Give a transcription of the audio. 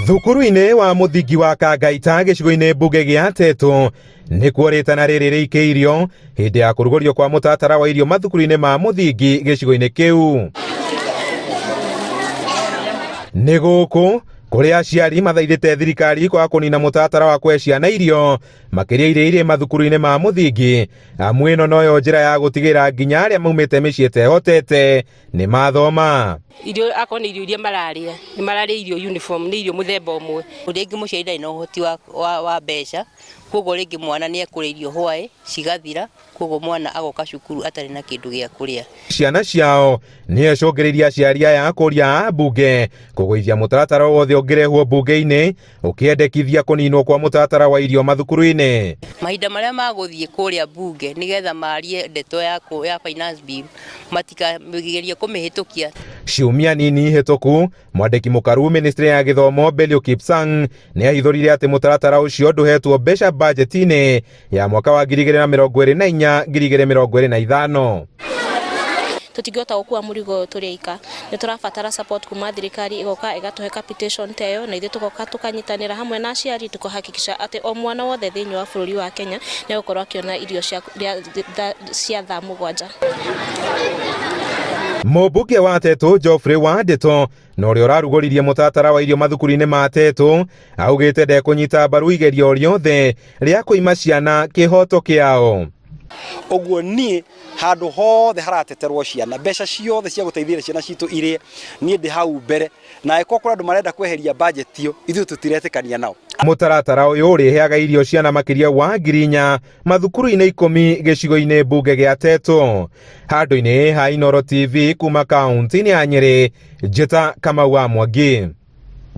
Thukuru-inĩ wa mũthingi wa Kangaita gĩcigo-inĩ mbunge gĩa Tetu nĩkuo rĩtana rĩrĩ rĩikĩirio hĩndĩ ya kũrugũrio kwa mũtaratara wa irio mathukuru-inĩ ma mũthingi gĩcigo-inĩ kĩu. Nĩ gũkũ kũrĩa aciari mathaithĩte thirikari kwaga kũnina mũtaratara wa kũhe ciana irio makĩria iria irĩ mathukuru-inĩ ma mũthingi, amu ĩno noyo njĩra ya gũtigĩrĩra nginya arĩa maumĩte mĩciĩ ĩtehotete nĩ mathoma. Irio akorwo nĩ irio iria mararĩa, nĩ mararĩa irio uniform, nĩ irio mũthemba ũmwe. Rĩngĩ mũciari ndarĩ na ũhoti wa mbeca, koguo rĩngĩ mwana nĩ ekũrĩa irio hwaĩ cigathira, koguo mwana agoka cukuru atarĩ na kĩndũ gĩa kũrĩa. Ciana ciao nĩyo ĩcũngĩrĩirie aciari aya kũria ambunge kũgũithia mũtaratara wothe ũngĩrehwo mbunge-inĩ ũkĩendekithia kũninwo kwa mũtaratara wa irio mathukuru-inĩ. Mahinda marĩa magũthiĩ kũrĩa mbunge nĩgetha marie ndeto ya finance bill matikagerie kũmĩhĩtũkia. Ciumia nini hĩtũku, mwandĩki mũkaru ministry ya gĩthomo Belio Kipsang nĩ ahithũrire atĩ mũtaratara ũcio ndũhetwo mbeca bajeti-inĩ ya mwaka wa 2024 2025. Tũtingĩhota gũkua mũrigo ũyũ tũrĩ aika, nĩ tũrabatara support kuma thirikari ĩgoka ĩgatũhe capitation ta ĩyo, na ithuĩ tũgoka tũkanyitanĩra hamwe na aciari tũkahakikisha atĩ o mwana wothe thĩinĩ wa bũrũri wa Kenya nĩ egũkorwo akĩona irio cia thaa 7. Mũmbunge wa Tetu Geoffrey Wandĩtũ na ũrĩa ũrarugũririe mũtaratara wa irio mathukuru-inĩ ma Tetu augĩte ndekũnyita mbaru igerio rĩothe rĩa kũima ciana kĩhoto kĩao. Ũguo niĩ handũ hothe harateterwo ciana, mbeca ciothe cia gũteithĩrĩria ciana citũ irĩe, niĩ ndĩ hau mbere, na angĩkorwo kũrĩ andũ marenda kweheria budget ĩyo, ithuĩ tũtiretĩkania nao. Mũtaratara ũyũ ũrĩheaga irio ciana makĩria wa 4,000 mathukuru-inĩ 10 gĩcigo-inĩ mbunge gĩa Tetu. Handũ-inĩ ha Inooro TV kuma kaunti-inĩ ya Nyĩrĩ, Njĩta Kamau wa Mwangi.